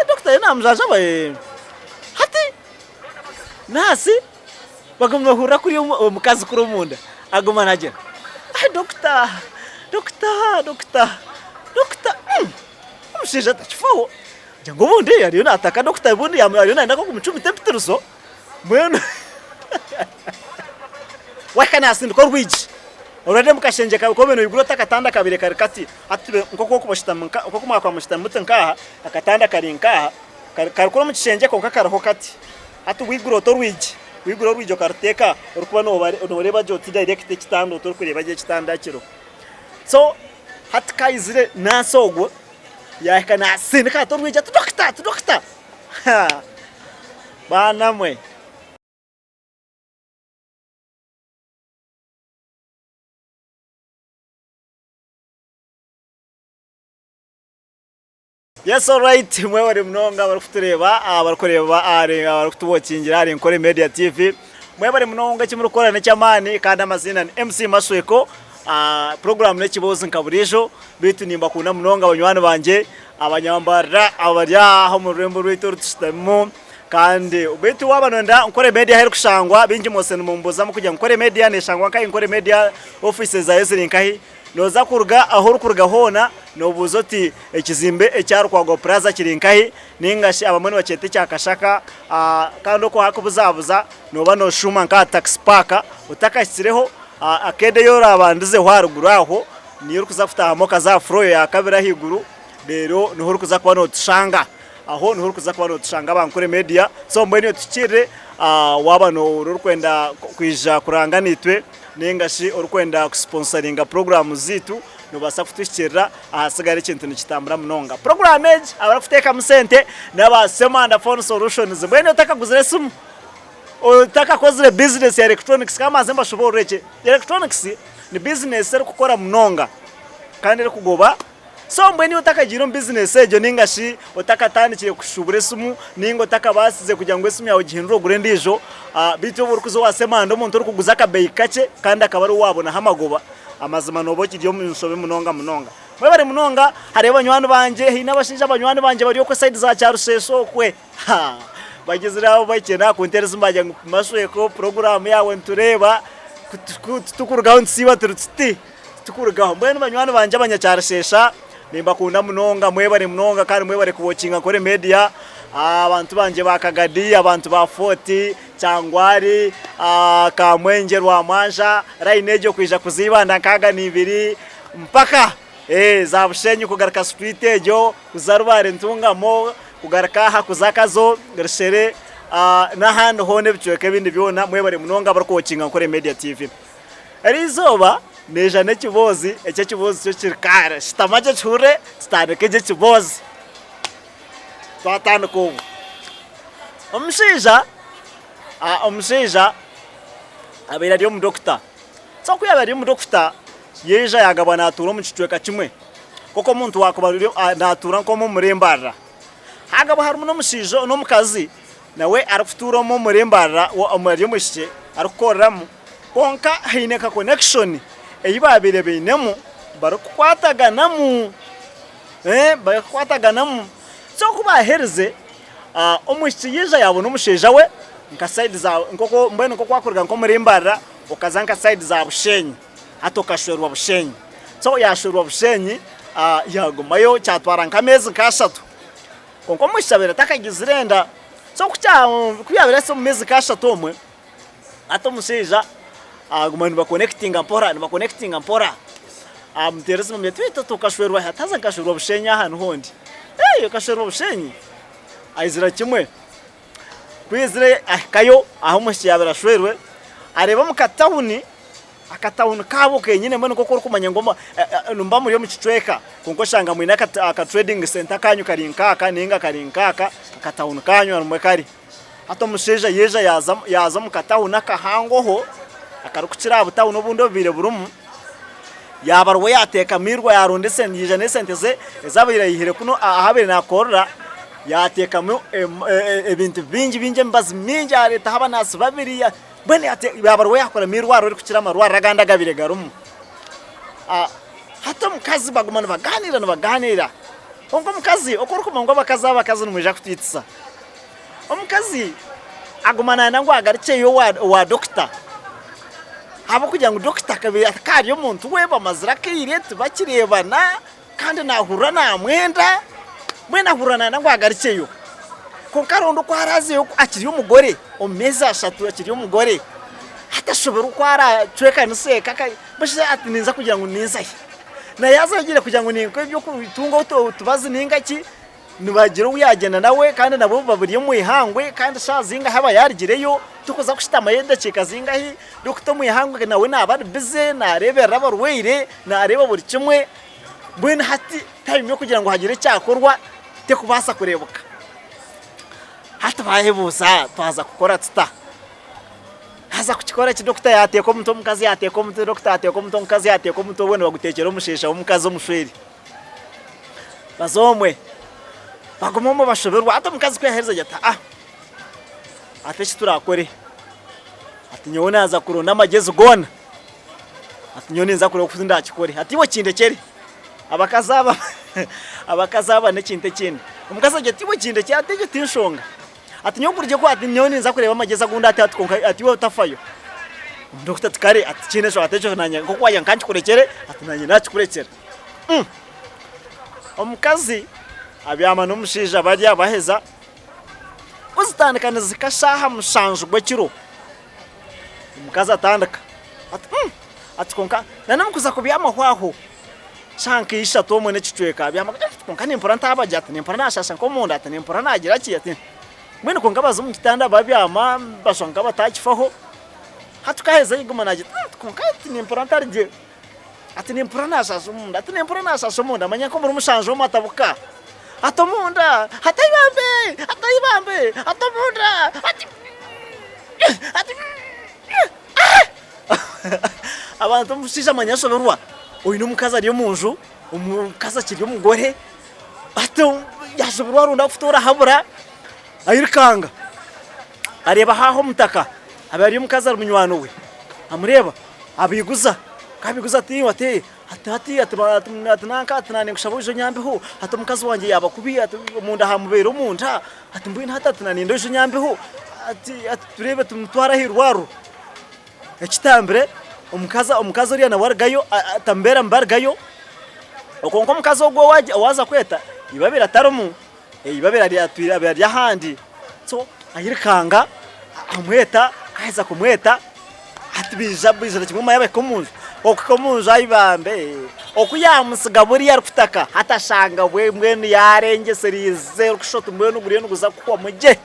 Dokita ariyo namujanjaba ee. Hati naasi baguma nibahurira kuriya omukazi kuri omunda aguma naagira ai dokita, dokita, dokita, dokita omushaija takifaho agira ngu obundi ariyo naataka dokita obundi ariyo nayenda nk'okumucumita empitirizo mbwenu wahika naasindika orwigi already omu kashengye kawe kobaire noigura oti akatanda kabaire kari kati hati nk'oku orikuba oshutami nk'oku mwakuba mushutami muti nk'aha akatanda kari nk'aha Kari kuri omu kishengye kwonka kariho kati. Hati waigura ota orwigi, waigura orwigi okaruteeka aha, orikuba nooreeba gye oti direct ekitanda oti orikureeba gye ekitanda kiriho. So hati ku aizire nurse ogwo yaahika naasindika ati orwigi ati doctor, ati doctor! Baana mwe! Yes alright mwebare munonga abarikutureeba abarikureeba abarikutuwokingira ahari Nkore Media TV mwebare munonga eki murikukora n'eky'amaani kandi amaziina ni MC Mashweko puroguraamu n'ekiboozi nka buriijo beitu nimbakunda munonga banywani bangye abanyambarira abari aha omu rurembo rwaitu oru tushutamimu kandi beitu waaba nooyenda Nkore Media ahu erikushangwa baingi mwose nimumbuuzamu kugira ngu Nkore Media neeshangwa nkahi Nkore Media ofiisi zaayo ziri nkahi Nooza kuruga ahu orikuruga hoona noobuuza oti ekizimbe ekya Rukwago Plaza kiri nkahi nainga shi abamwe nibakyeta ekya Kashaka kandi okwo hakubuzabuza nooba nooshuuma nk'aha Taxi Park otakahikireho akeeda ei oraabandizeho aharuguru aho niyo orikuza kutaahamu okaza aha floor yaakabiri ahaiguru reero niho orikuza kuba nootushanga. Aho niho orikuza kuba nootushanga aba Nkore Media. So mbwenu otuhikiirire waaba orikwenda kwija kuranga naitwe nainga shi orikwenda kusiponsaringa puroguraamu zaitu, noobaasa kutuhikiirira ahasigara ekintu nikitambura munonga. Puroguraamu egi abarikuteekamu sente n'aba Ssemanda Phone Solutions. Mbwenu otakaguzire esimu, otakakozire bizinesi ya electronics, ka mbanze mbashoboorore gye. Electronics ni bizinesi erikukora munonga kandi erikugoba. So mbwenu iwe otakagiire omu bizinesi egyo nainga shi otakatandikire kushuubura esimu nainga otakabaasize kugira ngu esimu yaawe ogihindure ogure endiijo, beitu obu orikuza owa Ssemanda omuntu orikuguza akabeeyi kakye kandi akaba ariwe waabonaho amagoba, amazima nooba okiri omu nshobe munonga munonga. Mwebare munonga, hariyo banywani bangye, haine abashaija banywani bangye bari okwe sayidi za Kyarusheeshe okwe, bagizire aho bahikire n'aha kunteera esimu baagira ngu Mashweko puroguraamu yaawe nitureeba, ku titukurugaho nitusiiba turi tuti. Tikurugaho. Mbwenu banywani bangye abanyakyarusheesha nimbakunda munonga mwebare munonga kandi mwebare kuwokinga Nkore Media. Abantu bangye ba Kagadi, abantu ba Fort, Kyangwari, Kamwengye, Rwamwanja, layini egyo kwija kuza Ibanda nkaaga n'ibiri mpaka za Bushenyi kugaruka street egyo kuza Rubare Ntungamo kugaruka aha kuza Kazo, Rushere n'ahandi hoona ebicweka ebindi byona mwebare munonga abarikuwokinga Nkore Media TV. Eriizooba naija n'ekiboozi, eki ekiboozi kyo kiri kaare, shutama gye okihurire tutandike gye ekiboozi. Twatandika obwo. Omushaija, omushaija abaire ari omudokita. So ku yaabaire ari omudokita, yaija yaagabwa naatuura omu kicweka kimwe, nk'oku omuntu waakuba naatuura nk'omwe omuri Mbarara. Haagabwa harimu n'omushaija n'omukazi nawe arikutuura omwe omuri Mbarara ari omwishiki arikukoreramu kwonka haine ka connection ei baabaire bainemu barikukwataganamu barikukwataganamu so ku baaherize omwishiki yaija yaabona omushaija we nka side za nk'oku mbwenu nk'oku wakuruga nk'omuri Mbarara okaza nka side za Bushenyi hati okashwerwa Bushenyi so yaashwerwa Bushenyi yaagumayo kyatwara nk'ameezi nk'ashatu. Kwonka omwishiki abaire atakagizire enda. So ku yaabaire ahitsire omu meezi nk'ashatu omwe, hati omushaija aguma nibakonekitinga mpora, nibakonekitinga mpora. Amuteera esimu amugira ati beitu ati okashwerwa hi? Ati haza nkashwerwa Bushenyi aha niho ndi. Eeh okashwerwa Bushenyi? Aizira kimwe. Ku yaizire ahikayo ahu omwishiki yaabaire ashwerwe, areeba omu katawuni Akatawuni kaabo kenyine mbwenu nk'oku orikumanya ngu nimuba muri omu kicweka kwonka oshanga mwine aka trading center kanyu kari nkaaka ninga kari nkaaka akatawuni kanyu harimwe kari. Hati omushaija yaija yaaza omu katawuni akahangoho akarikukira aha butawuni obundi obubaire burimu, yaaba ariwe yaateekamu eirwa yaaronda esente yaija n'esente ze ezi abaire aihire kunu ahu abaire naakorera yaateekamu ebintu bingi bingi emibazi mingi yaareetaho abanaasi babiri. Mbwenu yaaba ariwe yaakoramu eirwariro erikukira amarwariro agandi agabaire garimu. Hati omukazi baguma nibagaaniira nibagaaniira. Kwonka omukazi, oku orikumanya ngu abakazi abakazi nimwija kutwitisa. Omukazi aguma nayenda ngu agarukyeyo owa dokita ahabw'okugira ngu dokita akaba ari omuntu we bamazire akaire tibakireebana kandi naahurira naamwenda, mbwenu ahurira nayenda ngu agarukyeyo. Kwonka aronda oku araazeyo akiri omugore omu meezi ashatu akiri omugore, hati ashoberwa oku araacwekanise eka mbwenu ati ninza kugira ngu ninza hi? Na yaaza agiire kugira ngu ninka eby'okutunga otubazi nainga ki, nibagira ou yaagyenda nawe kandi nabo bari omu ihangwe kandi shaaha zingahi aba yaarugireyo, tikuza kushutamayo edakiika zingahi, dokita omu ihangwe nawe naaba ari bize naareeberera abarwaire, naareeba buri kimwe, mbwenu hati tayimu y'okugira ngu hagire ekyakorwa terikubaasa kureebeka. Hati baayebuuza twaza kukora tuta? Haza kukikora eki dokita yaateeka omutwe omukazi yaateeka omutwe, dokita yaateeka omutwe omukazi yaateeka omutwe obwo nibaguteekyera omusheesha w'omukazi omushwere. Baza omwe, baguma omwe bashoberwa hati omukazi ku yaaherize agira ati aa hati eki turaakore, ati nyowe naaza kuronda amagyezi goona, ati nyowe ninza kureeba oku ndaakikore, ati iwe kindekyere. Abakazi aba abakazi aba n'ekintu ekindi. Omukazi agira ati iwe kindekyere ati egyo tinshonga. Ati nyowe kurugye ku ati nyowe ninza kureeba amagyezi agu ati ati kwonka ati iwe otafayo. Dokita ati kare ati tikiine nshonga ati ekyo nanye nk'oku wagira nka nkikurekyere ati nanye nakikurekyera. Omukazi abyama n'omushaija barya baheza, ku zitandika nizihika shaaha mushanju gw'ekiro, omukazi atandika ati ati kwonka na n'omukuza kubyamaho aho, Shaaha nka ishatu omwe n'ekicweka abyama ati kwonka nimpurira ntaaba gye ati nimpurira naashasha nk'omunda ati nimpurira naagira ki ati mbwenu kwonka baza omu kitanda babyama bashusha nk'abatakifaho hati ku aheza ayeguma naagira ati kwonka ati nimpurira ntari gye ati nimpurira naashasha omunda ati nimpurira naashasha omunda manya nk'omuri mushanju omwe atabuka ati omunda ati ai bambe ati ai bambe ati omunda ati ati Abantu omushaija amanya ashoberwa oine omukazi ari omu nju, omukazi akiri omugore hati yashoberwa aronda akutoora ahabura ayirukanga areeba haaha omutaka abaire ari omukazi ari munywani we amureeba abaiguza ku abaiguza ati ati ati hati ati ati nanka ati naanye ninkushaba oije onyambeho ati omukazi wangye yaaba kubi ati omunda hamubeire omunda ati mbwenu hati ati naanye niinyenda oije onyambeho ati ati tureebe tumutware ah'irwariro. Ekitambire omukazi omukazi oriya nawe arugayo atambeera mubi arugayo, kwonka omukazi ogwo owaaza kweta iba abaire atarimu, iba abaire atwire abaire ari ahandi, so ayirukanga amweta ku aheza kumweta hati baija baijira kimwe manya bahika omu nju, okuhika omu nju ai bambe oku yaamutsiga buriya arikutaka hati ashanga bwe mbwenu yaarengyesereize orikushusha oti mbwenu guriyo niguza kuhwamu gye.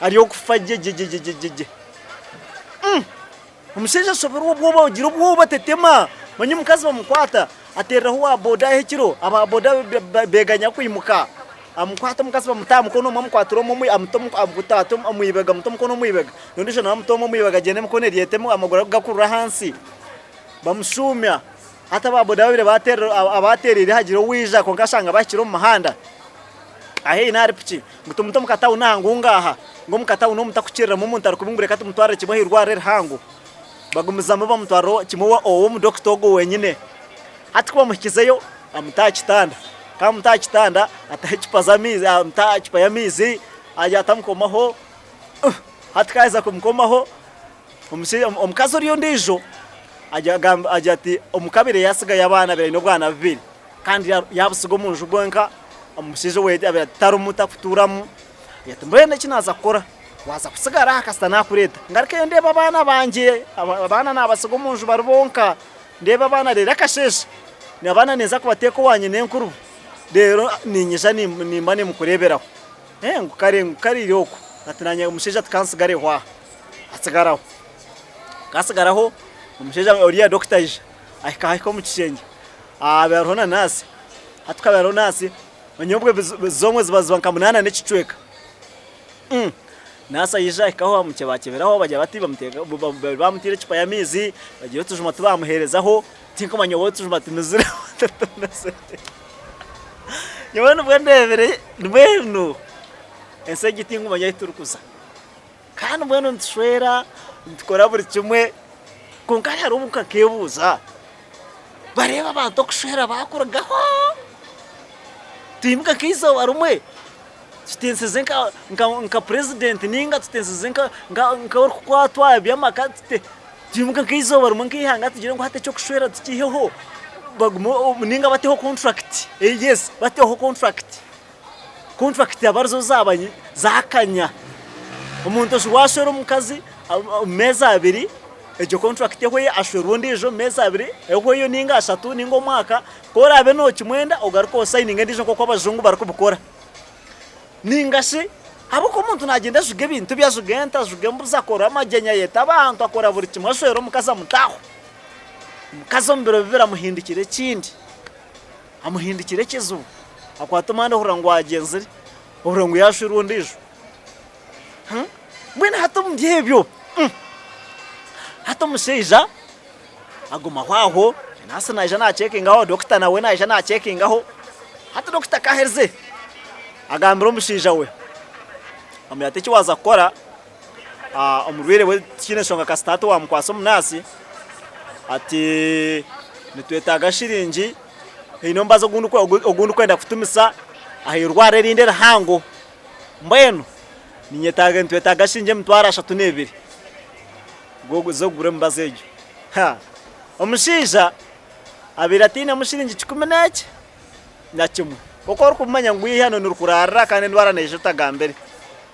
Ari okufa gye gye gye gye gye gye. Omushaija ashoberwa obwoba agira obwoba atetema. Manya omukazi bamukwata ateereraho owa boda aho ekiro, aba boda beeganya kwimuka. Amukwata omukazi bamuta aha mukono omwe amukwatira omwe amuta omu ibega amuta omukono omu ibega, n'ondiijo nawe amuta omwe omu ibega agyenda emikono eri eteme amaguru gakurura ahansi. Bamushuumya. Hati aba boda babaire abateereire hagira owaija kwonka ashanga bahikire omu muhanda. Haihi n'ahari piki ngu tumute omu katawuni aha ngu ngaaha ngu omu katawuni omu takukiriramu omuntu ari kubi ngu reka tumutwarire kimwe aha irwariro erihango. Bagumizamu bamutwarira kimwe ow'omudokita ogwo wenyine. Hati ku bamuhikizeyo bamuta aha kitanda, ku bamuta aha kitanda ataho ecupa z'amaizi amuta ecupa y'amaizi atamukomaho, hati ku aheza kumukomaho omukazi oriya ondiijo agira ati omuka abaire yaatsigayo abaana abaire aine obwana bubiri. Kandi yaabutsiga omu nju bwenka, omushaija ou yaabaire atarimu tarikutuuramu, ati mbwenu eki naaza kukora, waaza kutsigara aha kasita naakureeta ngarukeyo ndeebe abaana bangye, abaana naabatsiga omu nju bari bonka, ndeebe abaana reero akasheeshe abaana ninza kubateeka owa nyinenkuru reero niinyija nimba nimukureeberaho. Ngu kare ngu kariire okwo, ati naanye omushaija ati kantsigareho aha, atsigaraho, ku atsigaraho omushaija oriya dokita aija. Ahika ahika omu kishengye ahabaire hariho na naasi, hati ku habaire hariho naasi manya obwe zomwe ziba ziba nka munaana n'ekicweka. Naasi aija ahikaho bamukyebaakyeberaho bagira bati bamuteeka bamuteire ecupa y'amaizi bagira otujuma tu bamuheerezaho tinkumanya oba otujuma tumizire oba titumizire. Nyowe nibwo ndeebire mbwenu ensi egi tinkumanya ahu turikuza. Kandi mbwenu nitushwera, nitukora buri kimwe, kwonka hariho obu nkakeebuuza, bareeba abantu okushwera baakurugaho? Twimuke nk'eizooba rimwe tutinsize nka purezidenti nainga tutinsize nk'orikukwatwa aha by'amaka, twimuke nk'eizooba rimwe nk'eihanga tugire ngu hati eky'okushwera tukiiheho nainga bateho konturakiti, yes bateho konturakiti, konturakiti abe arizo zaaba zaakanya. Omuntu waashwera omukazi omu meezi abiri, egyo kontrakiti ehweyo ashwerwe ondiijo omu meezi abiri ehweyo nainga ashatu nainga omwaka, ku oraabe nookimwenda ogaruke osayininge endiijo nk'oku abajungu barikubikora. Nainga shi ahabw'okuba omuntu naagyenda ajuga ebintu bye, ajuga ente, ajuga embuzi, akora amagyenyi, ayeta abantu, akora buri kimwe ashwera omukazi amutaaho. Omukazi omu biro bibiri amuhindukira ekindi, amuhindukira ekizibu, akwata omwana ohurira ngu agyenzire, ohurira ngu yaashwerwa ondiijo. Mbwenu hati omuri ebyo, hati omushaija agumaho aho, naasi naija naacekingaho, dokita nawe naija naacekingaho, hati dokita ku aherize, agambira omushaija we, amugira ati eki waaza kukora, omurwaire we tikiine nshonga kasita hati waamukwatsa omunaasi, ati nitwetaaga shiringi, haine omubazi ogu ndikwenda kutumisa aha irwariro erindi erihango. Mbwenu ninyetaaga nitwetaaga shiringi emitwaro ashatu n'ebiri z'okugura emibazi egyo. Ha! Omushaija abaire atainemu shiringi kikumi n'eki na kimwe. Nk'oku orikumanya ngu eihano nirikuraarira kandi endwara neija otagambire.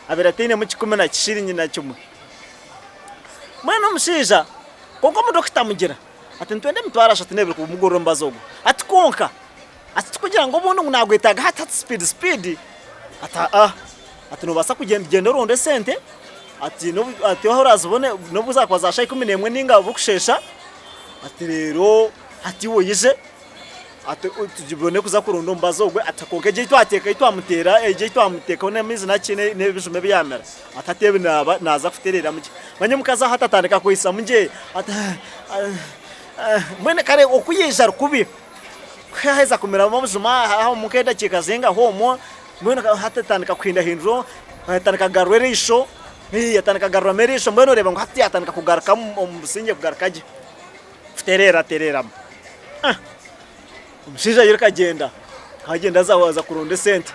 Abaire atainemu kikumi na shiringi na kimwe. Mbwenu omushaija kwonka omudokita amugira ati nitwenda emitwaro ashatu n'ebiri kumugurira omubazi ogwo. Ati kwonka Ati tikugira ngu obundi ngu nagwetaaga hati hati sipiidi sipiidi, ati aa, ati nobaasa kugyenda gyenda oronde esente, ati nobu ati ahu orazibone nobu zakuba za shaaha 11 ninga bukusheesha, ati reero hati iwe oije ati tubone kuza kuronda omubazi ogwe, ati kwonka egyo ei twateeka ei twamuteera egyo ei twamuteekaho n'amaizi naki n'ebijuma ebi yaamira, ati hati ebi naaba naaza kutereeramu gye. Manya omukazi aho atandika kweisamu gye ati mbwenu kare oku yaija ari kubi. Ku yaaheza kumiramu obujuma aho nk'edakiika zingahi omwo, mbwenu hati atandika kuhindahindura, atandika kugarura eriisho, atandika kugaruramu eriisho mbwenu oreeba ngu hati yaatandika kugaruka omu busingye kugaruka gye, kutereera atereeramu. Omushaija airuka agyenda, agyenda aza kuronda esente,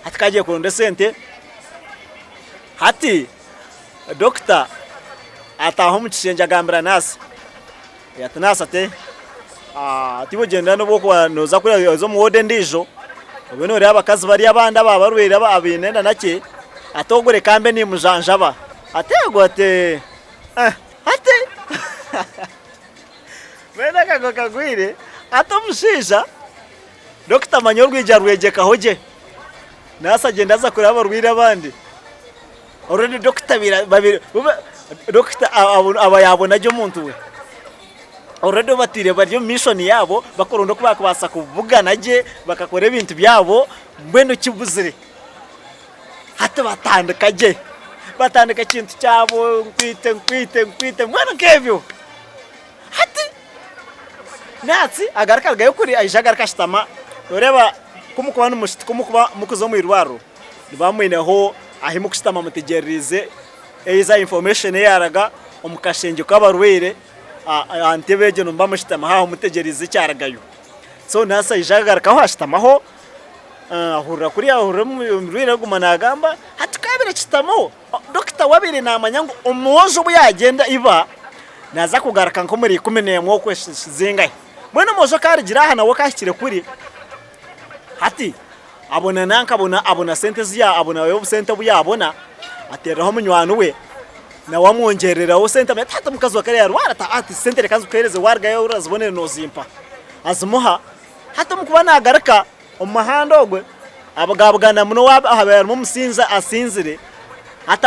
hati ku agiire kuronda esente, hati dokita ataaha omu kishengye agambira naasi. Ati naasi ati, Tiiwe ogyenda n'obu orikuba nooza kuriya oze omu ward endiijo, obe nooreeba abakazi bari abandi abaaba barwaire abaine enda nakye, ati ogwo reka mbe nimujanjaba. Ati eego ati ati mbwenu akagwa kagwire, ati omushaija dokita manya orwigi arwegyekaho gye, naasi agyenda aza kureeba abarwaire abandi. Already doctor babire doctor aba yabona gye omuntu we. Already batwire bari omu mission yaabo bakuronda oku bakubaasa kubugana gye bakakora ebintu byabo mbwenu kibuzire. Hati batandika gye, batandika ekintu kyabo nkwite nkwite nkwite mbwenu nk'ebyo. Hati Naasi agaruka arugayo kuri aija agaruka ashutama noreeba ku mukuba ku mukuba mukuza omu irwariro nimuba mwineho ahi mukushutama mutegyereize either information eyaraga omu kashengye k'abarwaire aha ntebe egyo nimuba mushutamiho aho mutegyereize ekyarugayo. So naasi aija agarukaho ashutamaho ahurira kuriya ahurira omurwaire arikuguma naagamba hati ku abaire akishutamiho Dokita we abaire naamanya ngu omwojo obu yaagyenda iba naaza kugaruka nk'omuri 11 okwo zingahi. Mbwenu omwojo ku arugire aha nawe ku ahikire kuri, hati abona nanka abona abona sente ezi abona obusente obu yaabona, ateereraho munywani we nawe amwongyereraho sente amanya ati hati omukazi wa kare yaarwara ati sente reka nzikuheereze waarugayo orazibonere noozimpa. Azimuha, hati omu kuba naagaruka Omu muhanda ogwe abugabugana muno owaaba harimu omusinzi asinzire hati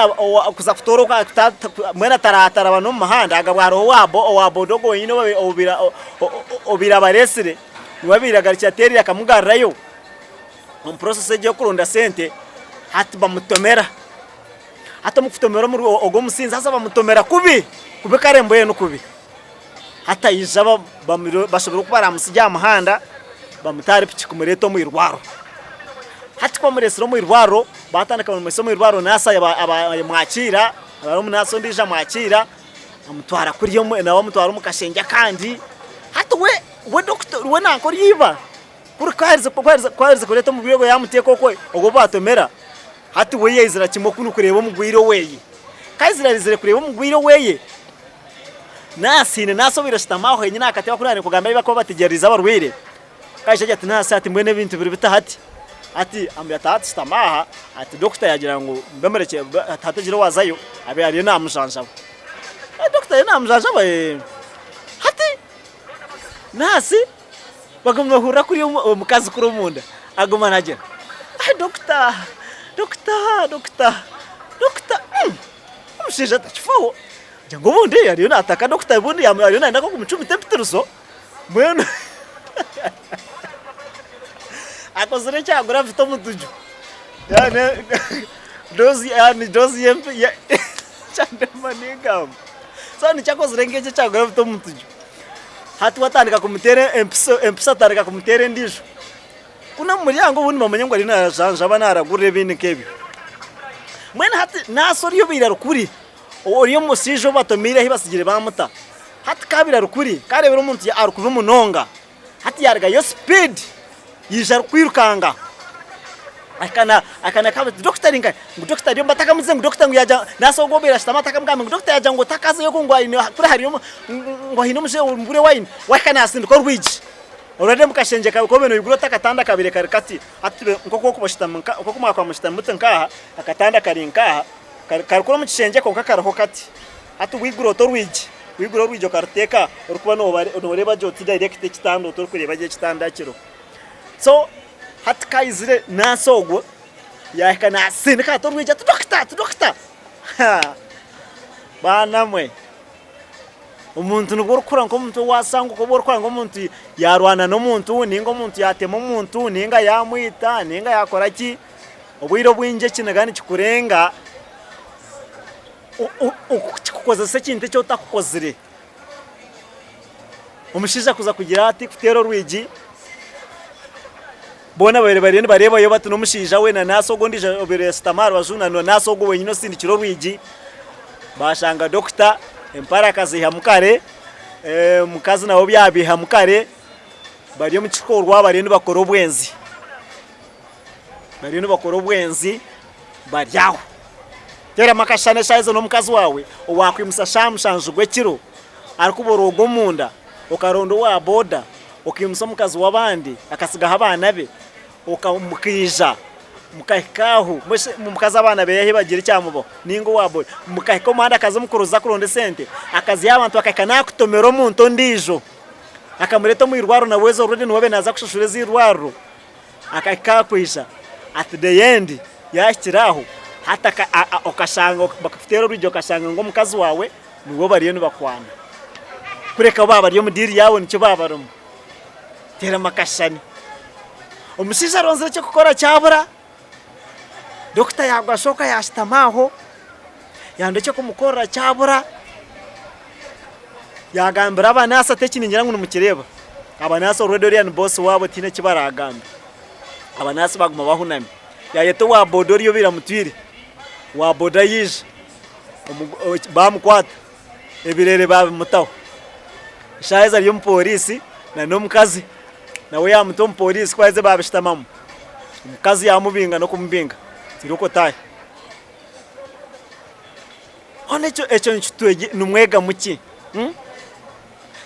kuza kutoora mbwenu atarataraba n'omu muhanda agabwa hariho owa boda ogwo wenyini obaire abareetsire niwe abaire agarukire ateereire akamugarurayo omu process egyo ey'okuronda sente hati bamutomera hati omu kutomera ogwo omusinzi haza bamutomera kubi kubi kare mbwenu kubi. Hati aija bashobora oku baramutsiga aha muhanda bamute ahari piki kumureeta omu irwariro. Hati ku bamureetsire omu irwariro, baatandika bamuhitsya omu irwariro naasi amwakiira, hariho omunaasi ondiijo amwakiira, amutwara kuriya nawe amutwara omu kashengye akandi. Hati we we dokita we nanka ori iba. Kuri ku aherize ku aherize ku aherize kureeta omurwaire ogwo yaamuteeka okwo ogwo ou baatomera, hati we yaizira kimwe kunu kureeba omurwaire oweeye. Ku aizire aizire kureeba omurwaire oweeye, naasi haine naasi obaire ashutami aho henyine aha katebe aku naaba ninkugambira ahu barikuba bategyereize abarwaire, ku aija agira ati naasi ati mbwenu ebintu biri bita hati? Hati amugira ati hati shutama aha, ati dokita yaagira ngu mbe murekye hatagira owaazayo abe ariyo naamujanjaba. Dokita ariyo naamujanjaba? Eeh. Hati naasi Baguma nibahurira kuriya omukazi kuri omunda aguma naagira ai dokita, dokita, dokita, dokita omushaija takifaho agira ngu obundi ariyo naataka dokita obundi ariyo nayenda nk'okumucumita empitirizo mbwenu akozire ekyagura afite omutuju yaani doozi kyandema n'engamba so nikyo akozire nk'ekyo ekyagura afite omutuju. Hati we atandika kumuteera empiso, empiso atandika kumuteera endiijo. Kunu omu muryango obundi bamanya ngu ariyo naajanjaba naaragurira ebindi nk'ebyo. Mbwenu hati naasa oriya obaire ari kuri, oriya omushaija ou batomeire ahu batsigire baamuta, hati ku abaire ari kuri, ku areebire omuntu ari kubi munonga, hati yaarugayo sipiidi yaija arikwirukanga. Ahika naakaba ati dokita ari nkahi? Ngu dokita ariyo batakamugize ngu dokita ngu yaagira naasa ogwo obaire ashutami atakamugamba ngu dokita yaagira ngu otakazayo okwo ngu aine kuri hariyo ngu haine omushaija omugure waini. Wahika naasindika orwigi already omu kashengye kaawe ku obaire noigura oti akatanda kabaire kari kati hati nk'oku orikuba oshutami nk'oku mwakuba mushutami muti nk'aha akatanda kari nk'aha kari kuri omu kishengye kwonka kariho kati. Hati waigura oti orwigi waigura orwigi okaruteeka aha orikuba nooreeba gye oti direct ekitanda oti orikureeba gye ekitanda kiriho. So hati ku aizire naasi ogwo yaahika naasindika ati orwigi ati dokita ati dokita baana mwe omuntu nibwo orikukura nk'omuntu owaasangwa obu orikukura nk'omuntu yaarwana n'omuntu nainga omuntu yaatema omuntu nainga yaamwita nainga yaakora ki, obwire obwingi ekiniga nikikurenga kikukozesa ekintu eki otakukozire. Omushaija kuza kugira ati kuteera orwigi, boona babaire bariyo nibareebayo bati n'omushaija we na naasi ogwo ondiijo obaire ashutami aha rubaju na naasi ogwo wenyini osindikire orwigi, baashanga dokita empare akaziihamu kare, omukazi nawe byabiihamu kare, bari omu kikorwa bariyo nibakora obwenzi, bariyo nibakora obwenzi bari aho. Teeramu akashushani eshaaha ezo n'omukazi waawe owaakwimutsya shaaha mushanju gw'ekiro arikuborooga omunda, okaronda owa boda okaimutsya omukazi w'abandi akatsigaho abaana be, mukaija mukahika aho, mbwenu shi omukazi abaana be ahu bagira ekyamubaho nainga owa boda, mukahika omu muhanda akaza omu kuroza kuronda esente, akaziha abantu akahika naakutomera omuntu ondiijo akamureeta omu irwariro nawe already niwe abaire naaza kushashura ez'eirwariro. Akahika aha kwija at the end yahikire aho hati okashanga bakakuteera orwigi okashanga ngu omukazi waawe niwe bariyo nibakwana kureka baaba bari omu diiri yaabo nikyo baaba barimu. Teeramu akashushani. Omushaija aronzire eky'okukora kyabura, dokita yaagwa shooka yaashutama aho, yaronda eky'okumukorera kyabura. Yaagambira abanaasi ati, Eki ningira ngu nimukireeba. Abanaasi already oriya ni boss waabo tihaine eki baraagambe. Abanaasi baaguma bahunami. Yaayeta owa boda oriya obaire amutwire, owa boda yaija, baamukwata, ebireere baabimutaho. Eshaaha ezi ari omu pooriisi n'omukazi nawe yaamuta omu pooriisi ku baaherize baabishutamamu, omukazi yaamubinga n'okumubinga, ati irooko otaahe. Hoona ekyo ekyo nikitwegye nimwegamu ki?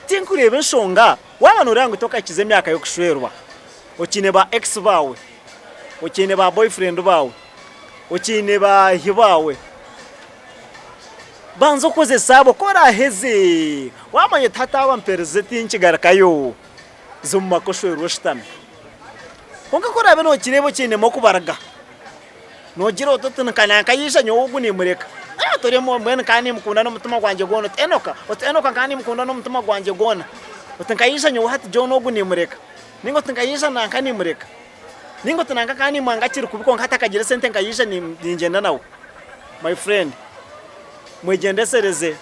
Tinkureeba enshonga waaba nooreeba ngu tokahikize emyaka y'okushwerwa, okiine ba ex baawe, okiine ba boyfriend baawe, okiine baahi baawe, banza okozese abo ku oraaheze waamanya oti hati aba mperize tinkigarukayo, za omu maka oshwerwe oshutame. Kwonka ku oraabe nookireeba okiinemu okubaruga. Noogira oti, oti nka nanka yaija nyowe ogu niimureka. Ah, oti oriya mbwenu nkaba niimukunda n'omutima gwangye gwona. Oti Enoka, oti Enoka nkaba niimukunda n'omutima gwangye gwona. Oti nka yaija nyowe hati John ogu niimureka. Nainga oti nka yaija nanka niimureka. Nainga oti nanka nkaba niimwanga akiri kubi kwonka hati akagira esente nka yaija ningyenda nawe. My friend, mwegyendesereze.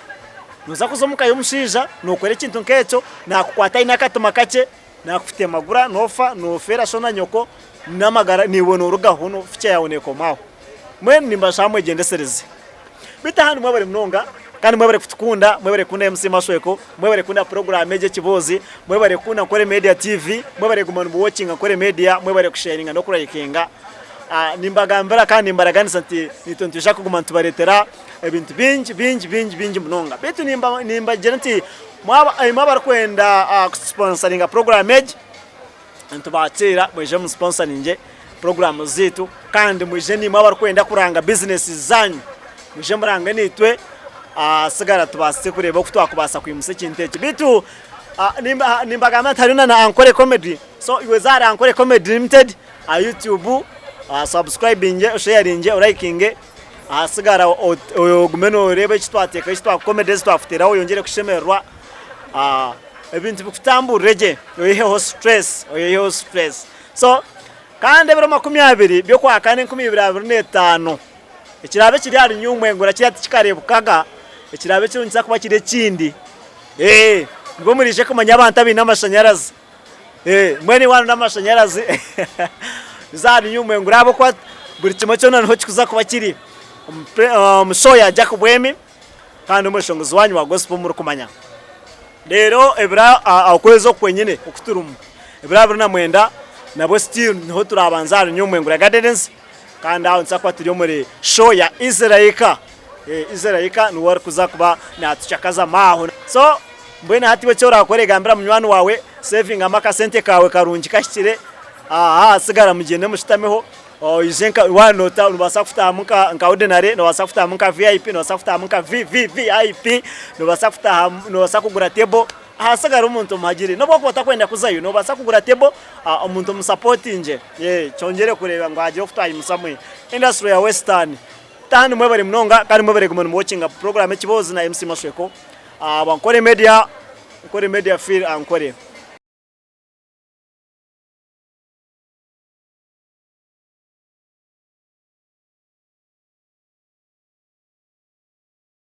Nooza kuza omuka y'omushaija nookora ekintu nk'ekyo, naakukwata aine akatima kakye. Naakutemagura noofa, noofeera sho na nyoko, n'amagara naiwe noorugaho, future yaawe neekoma aho. Mbwenu nimbashaba mwegyendesereze. Beitu aha nimwebare munonga. Kandi mwebare kutukunda, mwebare kukunda MC Mashweko, mwebare kukunda puroguraamu egi Ekiboozi, mwebare kukunda Nkore Media TV, mwebare kuguma nimuwokinga Nkore Media, mwebare kusheyaringa n'okurayikinga. Nimbagambira kandi nimbaraganisa nti naitwe nitwija kuguma nitubareetera ebintu bingi bingi bingi bingi munonga. Beitu nimbagira nti mwaba imwe abarikwenda kutusiponsaringa puroguraamu egi, Nitubakiira mwije musponsaringye puroguraamu zaitu kandi mwije naimwe abarikwenda kuranga bizinesi zaanyu mwije murange naitwe ahasigara tubaase kureeba oku twakubaasa kwimutsya ekintu eki. Beitu nimbagambira nti hariyo na Ankole Comedy so iwe za ahari Ankole Comedy Limited aha YouTube osabusikurayibingye, osheyaringye, orayikinge ahasigara ogume nooreeba eki twateekaho eki twa comedy ezi twakuteeraho oyongyere kushemererwa. Ebintu bikutamburire gye oyiheho stress oyiheho stress so kandi ebiro 20 by'okwakana 2025 ekiraabe kiri ahari nyowe ngura kiriya tikikareebukaga ekiraabe kiriho nikiza kuba kiri ekindi ee nibwo muriije kumanya abantu abaine amashanyarazi ee mbwenu iwe waaba n'amashanyarazi niza ahari nyowe ngura ahabw'okuba buri kimwe kyona niho kirikuza kuba kiri omu show ya Jack Bwemi. Kandi omweshongozi waanyu wa gospel ou murikumanya. Reero ebiro okwezi oku kwenyine oku turimu, ebiro 29 nabwo still niho turabanze ahari Nyomwengura Gardens kandi aho nituza kuba turi omuri show ya Israel. Israel niwe arikuza kuba naatucakazamu aho. So mbwenu hati iwe eki orakore gambira munywani waawe sevingamu akasente kaawe karungi kahikire, aha tsigara mugyende mushutameho. Oije nka waaba noota noobaasa kutaahamu nka nka ordinary, noobaasa kutaahamu nka VIP, noobaasa kutaahamu nka VVVIP, noobaasa kutaahamu noobaasa kugura table ahasigara omuntu omuhagire. N'obu okuba otakwenda kuzayo noobaasa kugura table omuntu omusapotingye kyongyere kureeba ngu haagira oku twayimutsyamu industry ya western. Kandi mwebare munonga kandi mwebare kuguma nimuwokinga puroguraamu Ekiboozi na MC Mashweko. Ankore Media, Ankore Media feel Ankore.